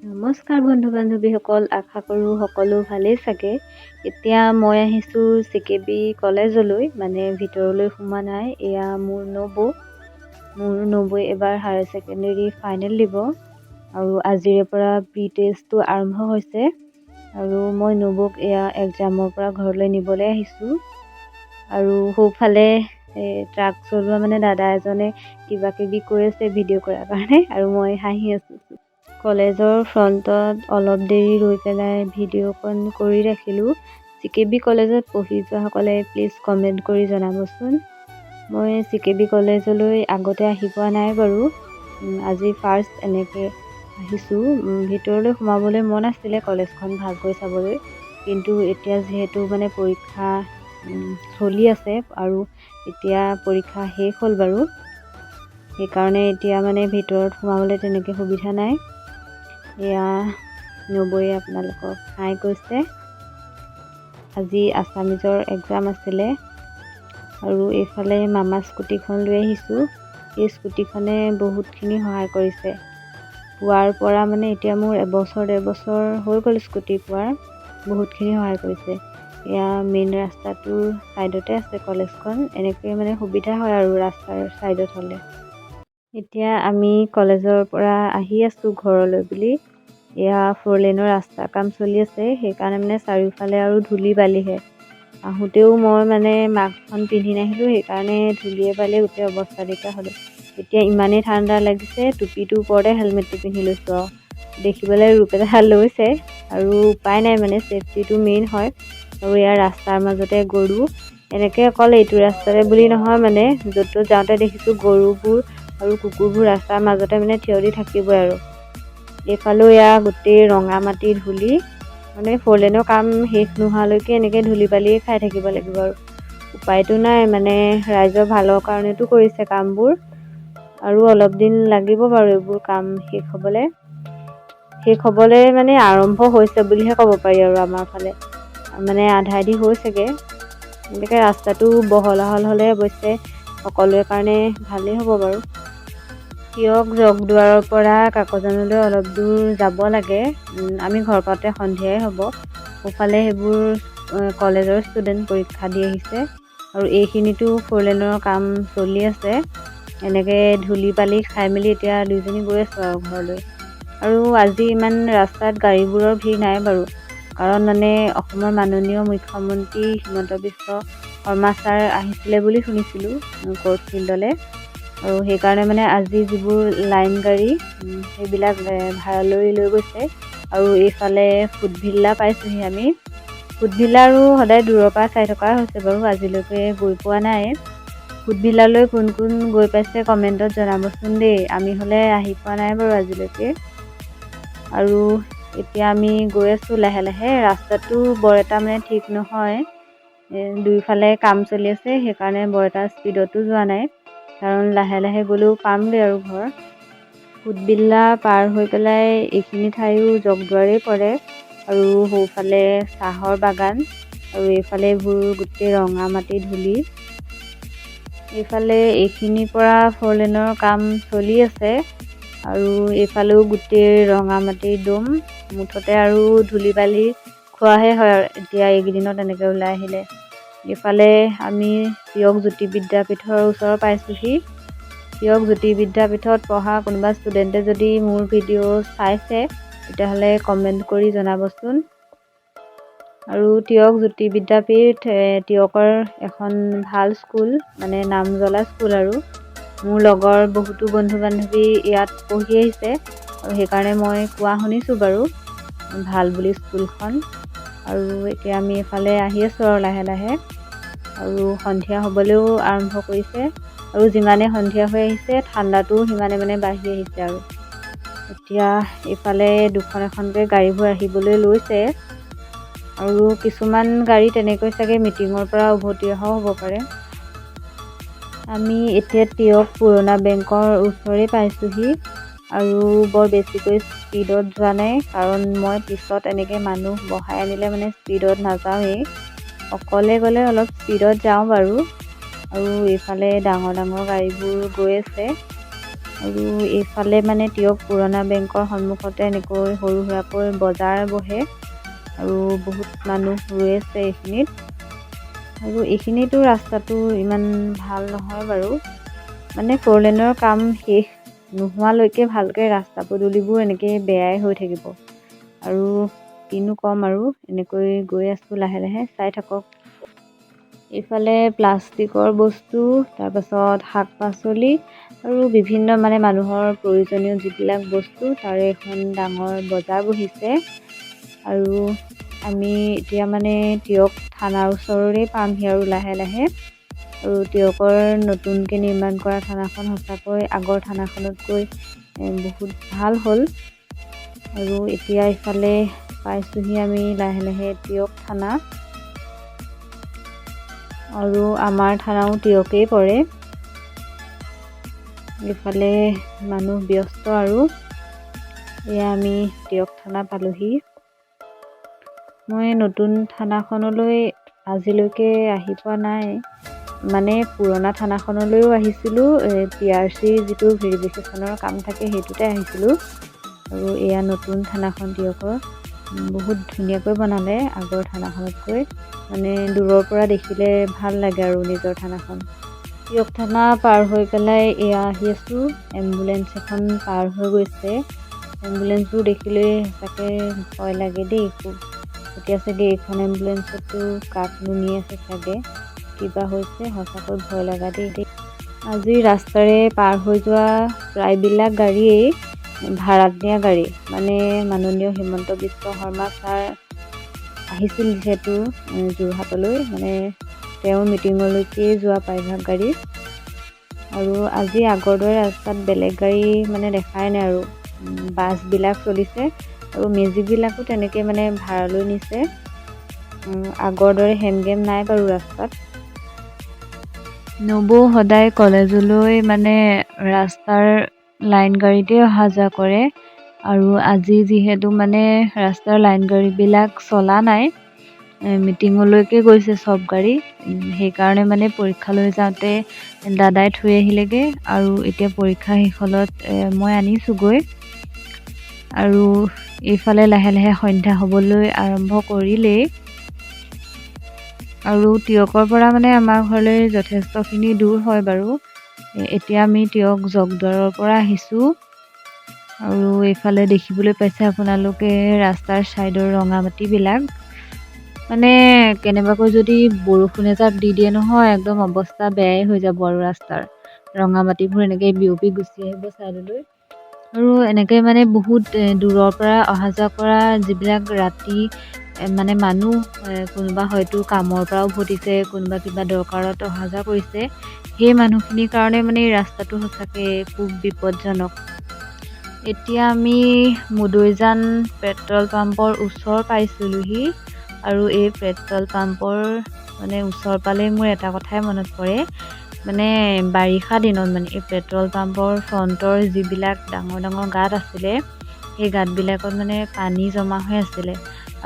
নমস্কাৰ বন্ধু বান্ধৱীসকল, আশা কৰোঁ সকলো ভালেই চাগে। এতিয়া মই আহিছোঁ চিকেবি কলেজলৈ, মানে ভিতৰলৈ সোমোৱা নাই। এয়া মোৰ নবৌ। মোৰ নবৌই এবাৰ হায়াৰ ছেকেণ্ডেৰী ফাইনেল দিব আৰু আজিৰে পৰা প্ৰি টেষ্টটো আৰম্ভ হৈছে আৰু মই নবৌক এয়া এক্সামৰ পৰা ঘৰলৈ নিবলৈ আহিছোঁ। আৰু সোঁফালে এই ট্ৰাক চলোৱা মানে দাদা এজনে কিবা কিবি কৈ আছে ভিডিঅ' কৰাৰ কাৰণে আৰু মই হাঁহি আছোঁ। কলেজৰ ফ্ৰণ্টত অলপ দেৰি ৰৈ পেলাই ভিডিঅ'কণ কৰি ৰাখিলোঁ। চিকেবি কলেজত পঢ়ি যোৱাসকলে প্লিজ কমেণ্ট কৰি জনাবচোন। মই চিকেবি কলেজলৈ আগতে আহি পোৱা নাই বাৰু, আজি ফাৰ্ষ্ট এনেকৈ আহিছোঁ। ভিতৰলৈ সোমাবলৈ মন আছিলে কলেজখন ভালকৈ চাবলৈ, কিন্তু এতিয়া যিহেতু মানে পৰীক্ষা চলি আছে আৰু এতিয়া পৰীক্ষা শেষ হ'ল বাৰু, সেইকাৰণে এতিয়া মানে ভিতৰত সোমাবলৈ তেনেকৈ সুবিধা নাই। এয়া নবৌয়ে আপোনালোকক হাই কৈছে। আজি আছামিজৰ এক্সাম আছিলে। আৰু এইফালে মামা স্কুটিখন লৈ আহিছোঁ। এই স্কুটিখনে বহুতখিনি সহায় কৰিছে পোৱাৰ পৰা। মানে এতিয়া মোৰ এবছৰ 1.5 বছৰ হৈ গ'ল স্কুটি পোৱাৰ, বহুতখিনি সহায় কৰিছে। এয়া মেইন ৰাস্তাটোৰ ছাইডতে আছে কলেজখন। এনেকৈ মানে সুবিধা হয় আৰু ৰাস্তাৰ ছাইডত হ'লে। এতিয়া আমি কলেজৰ পৰা আহি আছোঁ ঘৰলৈ বুলি। এয়া ফ'ৰ লেনৰ ৰাস্তাৰ কাম চলি আছে, সেইকাৰণে মানে চাৰিওফালে আৰু ধূলি বালিহে। আহোঁতেও মই মানে মাস্কখন পিন্ধি নাহিলোঁ, সেইকাৰণে ধূলিয়ে বালিয়ে গোটেই অৱস্থা নাইকিয়া হ'লোঁ। এতিয়া ইমানেই ঠাণ্ডা লাগিছে, টুপিটোৰ ওপৰতে হেলমেটটো পিন্ধি লৈছোঁ আৰু দেখিবলৈ ৰূপ এটা লৈছে আৰু উপায় নাই, মানে ছেফটিটো মেইন হয়। আৰু ইয়াৰ ৰাস্তাৰ মাজতে গৰু এনেকৈ, অকল এইটো ৰাস্তাতে বুলি নহয়, মানে য'ত ত'ত যাওঁতে দেখিছোঁ গৰুবোৰ আৰু কুকুৰবোৰ ৰাস্তাৰ মাজতে মানে থিয় দি থাকিবই। আৰু এইফালেও এয়া গোটেই ৰঙা মাটি ধূলি। মানে ফ'ৰ লেনৰ কাম শেষ নোহোৱালৈকে এনেকৈ ধূলি বালিয়ে খাই থাকিব লাগিব আৰু উপায়তো নাই। মানে ৰাইজৰ ভালৰ কাৰণেতো কৰিছে কামবোৰ। আৰু অলপ দিন লাগিব বাৰু এইবোৰ কাম শেষ হ'বলৈ। শেষ হ'বলৈ মানে আৰম্ভ হৈছে বুলিহে ক'ব পাৰি আৰু আমাৰ ফালে মানে আধা আধি হৈছেগৈ। এনেকৈ ৰাস্তাটো বহল আহল হ'লে অৱশ্যে সকলোৰে কাৰণে ভালেই হ'ব বাৰু। টীয়ক জগদুৱাৰৰ পৰা কাকজানলৈ অলপ দূৰ যাব লাগে। আমি ঘৰ পাওঁতে সন্ধিয়াই হ'ব। সোঁফালে সেইবোৰ কলেজৰ ষ্টুডেণ্ট পৰীক্ষা দি আহিছে আৰু এইখিনিতো ফ'ৰ লেনৰ কাম চলি আছে। এনেকৈ ধূলি বালি খাই মেলি এতিয়া দুইজনী গৈ আছোঁ আৰু ঘৰলৈ। আৰু আজি ইমান ৰাস্তাত গাড়ীবোৰৰ ভিৰ নাই বাৰু, কাৰণ মানে অসমৰ মাননীয় মুখ্যমন্ত্ৰী হিমন্ত বিশ্ব শৰ্মা ছাৰ আহিছিলে বুলি শুনিছিলোঁ কোৰ্ট ফিল্ডলৈ আৰু সেইকাৰণে মানে আজি যিবোৰ লাইন গাড়ী সেইবিলাক ভাড়ালৈ লৈ গৈছে। আৰু এইফালে ফুড ভিল্লা পাইছোঁহি আমি। ফুড ভিল্লা আৰু সদায় দূৰৰ পৰা চাই থকাই হৈছে বাৰু, আজিলৈকে গৈ পোৱা নাই। ফুড ভিল্লালৈ কোন কোন গৈ পাইছে কমেণ্টত জনাবচোন দেই। আমি হ'লে আহি পোৱা নাই বাৰু আজিলৈকে। আৰু এতিয়া আমি গৈ আছোঁ লাহে লাহে। ৰাস্তাটো বৰ এটা মানে ঠিক নহয়, দুয়োফালে কাম চলি আছে, সেইকাৰণে বৰ এটা স্পীডতো যোৱা নাই, কাৰণ লাহে লাহে গ'লেও পামগৈ আৰু ঘৰ। ফুড ভিল্লা পাৰ হৈ পেলাই এইখিনি ঠাইও জগদুৱাৰেই পৰে। আৰু সোঁফালে চাহৰ বাগান আৰু এইফালে এইবোৰ গোটেই ৰঙা মাটি ধূলি। এইফালে এইখিনিৰ পৰা ফ'ৰ লেনৰ কাম চলি আছে আৰু এইফালেও গোটেই ৰঙা মাটিৰ দম। মুঠতে আৰু ধূলি বালি খোৱাহে হয় আৰু এতিয়া এইকেইদিনত এনেকৈ ওলাই আহিলে। এইফালে আমি টীয়ক জ্যোতি বিদ্যাপীঠৰ ওচৰ পাইছোঁহি। টীয়ক জ্যোতি বিদ্যাপীঠত পঢ়া কোনোবা ষ্টুডেণ্টে যদি মোৰ ভিডিঅ' চাইছে, তেতিয়াহ'লে কমেণ্ট কৰি জনাবচোন। আৰু টীয়ক জ্যোতি বিদ্যাপীঠ টীয়কৰ এখন ভাল স্কুল, মানে নাম জ্বলা স্কুল। আৰু মোৰ লগৰ বহুতো বন্ধু বান্ধৱী ইয়াত পঢ়ি আহিছে আৰু সেইকাৰণে মই কোৱা শুনিছোঁ বাৰু ভাল বুলি স্কুলখন। আৰু এতিয়া আমি এইফালে আহি আছোঁ আৰু লাহে লাহে আৰু সন্ধিয়া হ'বলৈও আৰম্ভ কৰিছে আৰু যিমানে সন্ধিয়া হৈ আহিছে, ঠাণ্ডাটোও সিমানে মানে বাঢ়ি আহিছে। আৰু এতিয়া এইফালে দুখন এখনকৈ গাড়ীবোৰ আহিবলৈ লৈছে আৰু কিছুমান গাড়ী তেনেকৈ চাগে মিটিঙৰ পৰা উভতি অহাও হ'ব পাৰে। আমি এতিয়া টীয়ক পুৰণা বেংকৰ ওচৰেই পাইছোঁহি আৰু বৰ বেছিকৈ স্পীডত যোৱা নাই, কাৰণ মই পিছত এনেকৈ মানুহ বহাই আনিলে মানে স্পীডত নাযাওঁৱেই। অকলে গ'লে অলপ স্পীডত যাওঁ বাৰু। আৰু এইফালে ডাঙৰ ডাঙৰ গাড়ীবোৰ গৈ আছে। আৰু এইফালে মানে টীয়ক পুৰণা বেংকৰ সন্মুখতে এনেকৈ সৰু সুৰাকৈ বজাৰ বহে আৰু বহুত মানুহ ৰৈ আছে এইখিনিত। আৰু এইখিনিতো ৰাস্তাটো ইমান ভাল নহয় বাৰু, মানে ফ'ৰ লেনৰ কাম শেষ নোহোৱালৈকে ভালকৈ ৰাস্তা পদূলিবোৰ এনেকৈ বেয়াই হৈ থাকিব। আৰু কিনো ক'ম আৰু, এনেকৈ গৈ আছোঁ লাহে লাহে, চাই থাকক। এইফালে প্লাষ্টিকৰ বস্তু, তাৰপাছত শাক পাচলি আৰু বিভিন্ন মানে মানুহৰ প্ৰয়োজনীয় যিবিলাক বস্তু তাৰে এখন ডাঙৰ বজাৰ বহিছে। আৰু আমি এতিয়া মানে টীয়ক থানাৰ ওচৰৰে পামহি আৰু লাহে লাহে। আৰু টীয়কৰ নতুনকৈ নিৰ্মাণ কৰা থানাখন সঁচাকৈ আগৰ থানাখনতকৈ বহুত ভাল হ'ল। আৰু এতিয়া ইফালে পাইছোঁহি আমি লাহে লাহে টীয়ক থানা। আৰু আমাৰ থানাও টীয়কেই পৰে। এইফালে মানুহ ব্যস্ত। আৰু এয়া আমি টীয়ক থানা পালোহি। মই নতুন থানাখনলৈ আজিলৈকে আহি পোৱা নাই, মানে পুৰণা থানাখনলৈও আহিছিলোঁ, PRC যিটো ভেৰিফিকেশ্যনৰ কাম থাকে সেইটোতে আহিছিলোঁ। আৰু এয়া নতুন থানাখন টীয়কৰ, বহুত ধুনীয়াকৈ বনালে আগৰ থানাখনতকৈ, মানে দূৰৰ পৰা দেখিলে ভাল লাগে আৰু নিজৰ থানাখন। টীয়ক থানা পাৰ হৈ পেলাই এয়া আহি আছোঁ, এম্বুলেঞ্চ এখন পাৰ হৈ গৈছে। এম্বুলেঞ্চবোৰ দেখিলেই সঁচাকৈ ভয় লাগে দেই খুব। এতিয়া চাগে এইখন এম্বুলেঞ্চতো কাকনো নি আছে চাগে, কিবা হৈছে, সঁচাকৈ ভয় লগা দেই। আজি ৰাস্তাৰে পাৰ হৈ যোৱা প্ৰায়বিলাক গাড়ীয়েই ভাড়াত নিয়া গাড়ী, মানে মাননীয় হিমন্ত বিশ্ব শৰ্মা ছাৰ আহিছিল যিহেতু যোৰহাটলৈ, মানে তেওঁৰ মিটিঙলৈকে যোৱা প্ৰায়ভাগ গাড়ী। আৰু আজি আগৰ দৰে ৰাস্তাত বেলেগ গাড়ী মানে দেখাই নাই আৰু, বাছবিলাক চলিছে আৰু মেজিকবিলাকো তেনেকৈ মানে ভাড়ালৈ নিছে। আগৰ দৰে হেমগেম নাই বাৰু ৰাস্তাত। নবৌ সদায় কলেজলৈ মানে ৰাস্তাৰ লাইন গাড়ীতেই অহা যোৱা কৰে। আৰু আজি যিহেতু মানে ৰাস্তাৰ লাইন গাড়ীবিলাক চলা নাই, মিটিঙলৈকে গৈছে চব গাড়ী, সেইকাৰণে মানে পৰীক্ষালৈ যাওঁতে দাদাই থৈ আহিলেগৈ। আৰু এতিয়া পৰীক্ষা শেষ হ'লত মই আনিছোঁগৈ। আৰু এইফালে লাহে লাহে সন্ধ্যা হ'বলৈ আৰম্ভ কৰিলেই। আৰু টীয়কৰ পৰা মানে আমাৰ ঘৰলৈ যথেষ্টখিনি দূৰ হয় বাৰু। এতিয়া আমি টীয়ক জগদ্বাৰৰ পৰা আহিছোঁ। আৰু এইফালে দেখিবলৈ পাইছে আপোনালোকে ৰাস্তাৰ ছাইডৰ ৰঙা মাটিবিলাক, মানে কেনেবাকৈ যদি বৰষুণ এজাক দি দিয়ে নহয় একদম অৱস্থা বেয়াই হৈ যাব আৰু ৰাস্তাৰ ৰঙা মাটিবোৰ এনেকৈ বিয়পি গুচি আহিব ছাইডলৈ। আৰু এনেকৈ মানে বহুত দূৰৰ পৰা অহা যোৱা কৰা যিবিলাক ৰাতি মানে মানুহ, কোনোবা হয়তো কামৰ পৰা উভতিছে, কোনোবা কিবা দৰকাৰত অহা যোৱা কৰিছে, সেই মানুহখিনিৰ কাৰণে মানে এই ৰাস্তাটো সঁচাকৈ খুব বিপদজনক। এতিয়া আমি মুদৈজান পেট্ৰল পাম্পৰ ওচৰ পাইছিলোঁহি। আৰু এই পেট্ৰল পাম্পৰ মানে ওচৰ পালেই মোৰ এটা কথাই মনত পৰে, মানে বাৰিষা দিনত মানে এই পেট্ৰল পাম্পৰ ফ্ৰণ্টৰ যিবিলাক ডাঙৰ ডাঙৰ গাঁত আছিলে, সেই গাঁতবিলাকত মানে পানী জমা হৈ আছিলে।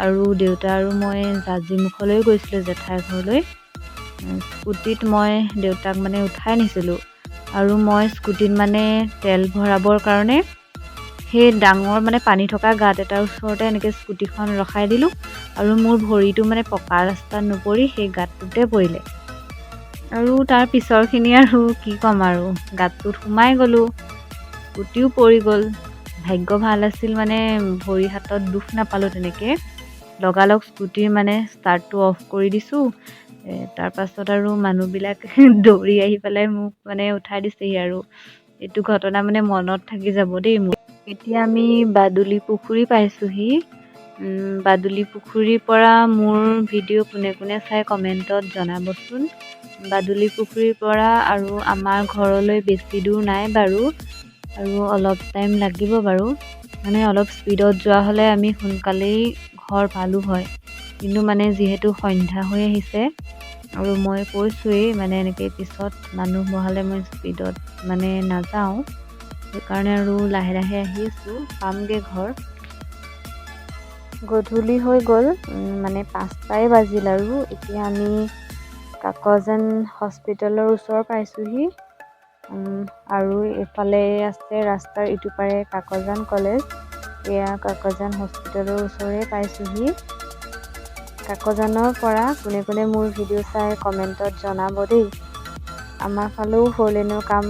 আৰু দেউতা আৰু মই জাঁজীমুখলৈ গৈছিলোঁ জেঠাইৰ ঘৰলৈ, স্কুটিত মই দেউতাক মানে উঠাই নিছিলোঁ। আৰু মই স্কুটিত মানে তেল ভৰাবৰ কাৰণে সেই ডাঙৰ মানে পানী থকা গাঁত এটাৰ ওচৰতে এনেকৈ স্কুটিখন ৰখাই দিলোঁ। আৰু মোৰ ভৰিটো মানে পকা ৰাস্তাত নপৰি সেই গাঁতটোতে পৰিলে। আৰু তাৰ পিছৰখিনি আৰু কি ক'ম আৰু, গাঁতটোত সোমাই গ'লোঁ, স্কুটিও পৰি গ'ল। ভাগ্য ভাল আছিল মানে ভৰি হাতত দুখ নাপালোঁ তেনেকৈ। লগালগ স্কুটিৰ মানে ষ্টাৰ্টটো অফ কৰি দিছোঁ। তাৰপাছত আৰু মানুহবিলাক দৌৰি আহি পেলাই মোক মানে উঠাই দিছেহি। আৰু এইটো ঘটনা মানে মনত থাকি যাব দেই মোৰ। এতিয়া আমি বাদুলি পুখুৰী পাইছোঁহি। বাদুলি পুখুৰীৰ পৰা মোৰ ভিডিঅ' কোনে কোনে চাই কমেণ্টত জনাবচোন। বাদুলি পুখুৰীৰ পৰা আৰু আমাৰ ঘৰলৈ বেছি দূৰ নাই বাৰু, আৰু অলপ টাইম লাগিব বাৰু, মানে অলপ স্পীডত যোৱা হ'লে আমি সোনকালেই ঘৰ পালোঁ হয়। কিন্তু মানে যিহেতু সন্ধ্যা হৈ আহিছে আৰু মই কৈছোঁৱেই মানে এনেকৈ পিছত মানুহ বহালে মই স্পীডত মানে নাযাওঁ, সেইকাৰণে আৰু লাহে লাহে আহি আছোঁ, পামগৈ ঘৰ। গধূলি হৈ গ'ল, মানে 5টাই বাজিল। আৰু এতিয়া আমি কাকজান হস্পিটেলৰ ওচৰ পাইছোঁহি। আৰু এইফালে আছে ৰাস্তাৰ ইটো পাৰে কাকজান কলেজ। এয়া কাকজান হস্পিটেলৰ ওচৰে পাইছোঁহি। কাকজানৰ পৰা কোনে কোনে মোৰ ভিডিঅ' চাই কমেণ্টত জনাব দেই। আমাৰ ফালেও ফ'ৰ লেনৰ কাম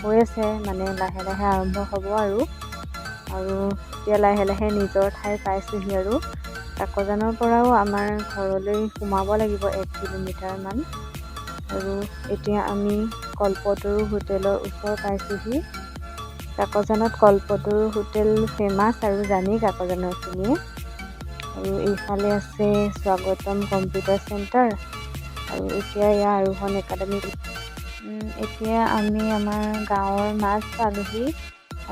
হৈ আছে, মানে লাহে লাহে আৰম্ভ হ'ব আৰু। আৰু এতিয়া লাহে লাহে নিজৰ ঠাই পাইছোঁহি আৰু। কাকজানৰ পৰাও আমাৰ ঘৰলৈ সোমাব লাগিব 1 কিলোমিটাৰমান। আৰু এতিয়া আমি কল্পতৰু হোটেলৰ ওচৰ পাইছোঁহি। কাকজানত কল্পতৰু হোটেল ফেমাছ আৰু জানেই কাকজানৰখিনিয়ে। আৰু এইফালে আছে স্বাগতম কম্পিউটাৰ চেণ্টাৰ। আৰু এতিয়া এয়া আৰোহণ একাডেমি। এতিয়া আমি আমাৰ গাঁৱৰ মাজ পালোহি।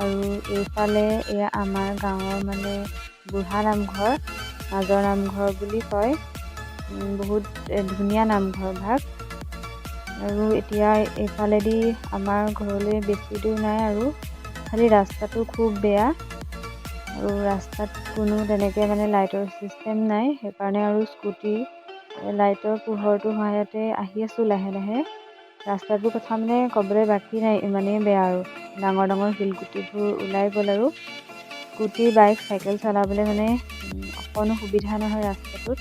আৰু এইফালে এয়া আমাৰ গাঁৱৰ মানে বুঢ়া নামঘৰ, মাজৰ নামঘৰ বুলি কয়। বহুত ধুনীয়া নামঘৰ ভাগ। আৰু এতিয়া এইফালেদি আমাৰ ঘৰলৈ বেছি দূৰ নাই আৰু, খালি ৰাস্তাটো খুব বেয়া। আৰু ৰাস্তাত কোনো তেনেকৈ মানে লাইটৰ ছিষ্টেম নাই, সেইকাৰণে আৰু স্কুটি লাইটৰ পোহৰটোৰ সহায়তে আহি আছোঁ লাহে লাহে। ৰাস্তাটোৰ কথা মানে ক'বলৈ বাকী নাই, ইমানেই বেয়া আৰু। ডাঙৰ ডাঙৰ শিলগুটিবোৰ ওলাই গ'ল আৰু। স্কুটি, বাইক, চাইকেল চলাবলৈ মানে অকণো সুবিধা নহয় ৰাস্তাটোত।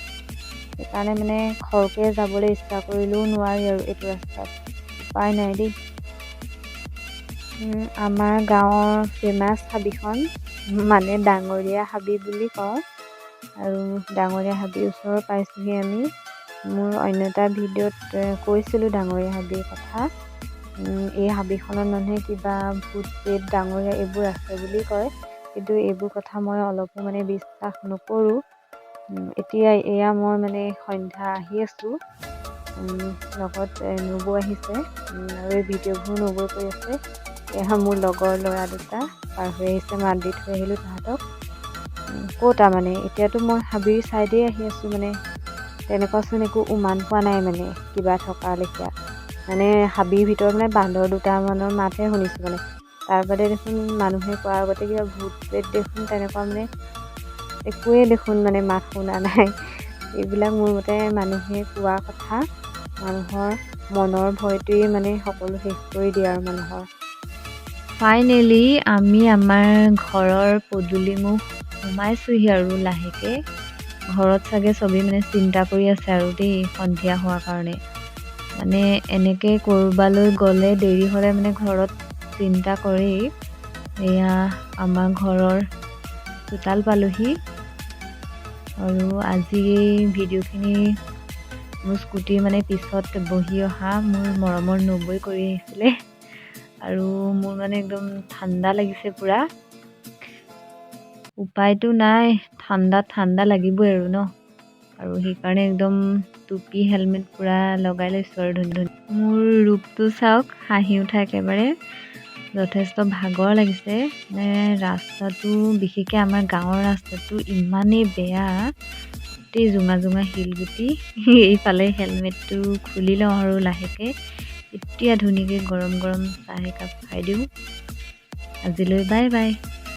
সেইকাৰণে মানে খৰকৈ যাবলৈ ইচ্ছা কৰিলেও নোৱাৰি আৰু এইটো ৰাস্তাত, উপায় নাই দেই। আমাৰ গাঁৱৰ ফেমাছ হাবিখন মানে ডাঙৰীয়া হাবি বুলি কওঁ। আৰু ডাঙৰীয়া হাবিৰ ওচৰ পাইছোঁহি আমি। মোৰ অন্য এটা ভিডিঅ'ত কৈছিলোঁ ডাঙৰীয়া হাবিৰ কথা। এই হাবিখনত মানুহে কিবা ভূত প্ৰেত ডাঙৰীয়া এইবোৰ আছে বুলি কয়, কিন্তু এইবোৰ কথা মই অলপো মানে বিশ্বাস নকৰোঁ। এতিয়া এয়া মই মানে সন্ধ্যা আহি আছোঁ, লগত নবৌ আহিছে আৰু এই ভিডিঅ'বোৰ নবৌৱে কৰি আছে। এয়া মোৰ লগৰ ল'ৰা দুটা পাৰ হৈ আহিছে, মাত দি থৈ আহিলোঁ তাহাঁতক। ক'তা মানে এতিয়াতো মই হাবিৰ ছাইডেই আহি আছোঁ, মানে তেনেকুৱাচোন একো উমান পোৱা নাই মানে কিবা থকা লেখীয়া। মানে হাবিৰ ভিতৰত মানে বান্দৰ দুটামানৰ মাতহে শুনিছোঁ মানে, তাৰ বাদে দেখোন মানুহে কোৱাৰ আগতে কিবা ভূত প্ৰেত দেখোন তেনেকুৱা মানে একোৱেই দেখোন মানে মাত শুনা নাই। এইবিলাক মোৰ মতে মানুহে কোৱা কথা, মানুহৰ মনৰ ভয়টোৱেই মানে সকলো শেষ কৰি দিয়ে আৰু মানুহৰ। ফাইনেলি আমি আমাৰ ঘৰৰ পদূলিমুখ সোমাইছোঁহি আৰু লাহেকৈ। ঘৰত চাগে চবেই মানে চিন্তা কৰি আছে আৰু দেই সন্ধিয়া হোৱাৰ কাৰণে। মানে এনেকৈ ক'ৰবালৈ গ'লে দেৰি হ'লে মানে ঘৰত চিন্তা কৰেই। এয়া আমাৰ ঘৰৰ চোতাল পালোহি। আৰু আজি এই ভিডিঅ'খিনি মোৰ স্কুটিৰ মানে পিছত বহি অহা মোৰ মৰমৰ নবৌৱে কৰি আহিছিলে। আৰু মোৰ মানে একদম ঠাণ্ডা লাগিছে পূৰা, উপায়তো নাই, ঠাণ্ডাত ঠাণ্ডা লাগিবই আৰু ন। আৰু সেইকাৰণে একদম টুপি হেলমেট পূৰা লগাই লৈছোঁ আৰু ধুনীয়া ধুনীয়া। মোৰ ৰূপটো চাওক, হাঁহি উঠা একেবাৰে। যথেষ্ট ভাগৰ লাগিছে। মানে ৰাস্তাটো বিশেষকৈ আমাৰ গাঁৱৰ ৰাস্তাটো ইমানেই বেয়া, গোটেই জোঙা জোঙা শিলগুটি। এইফালে হেলমেটটো খুলি লওঁ আৰু লাহেকৈ। এতিয়া ধুনীয়াকৈ গৰম গৰম চাহ একাপ খাই দিওঁ। আজিলৈ বাই বাই।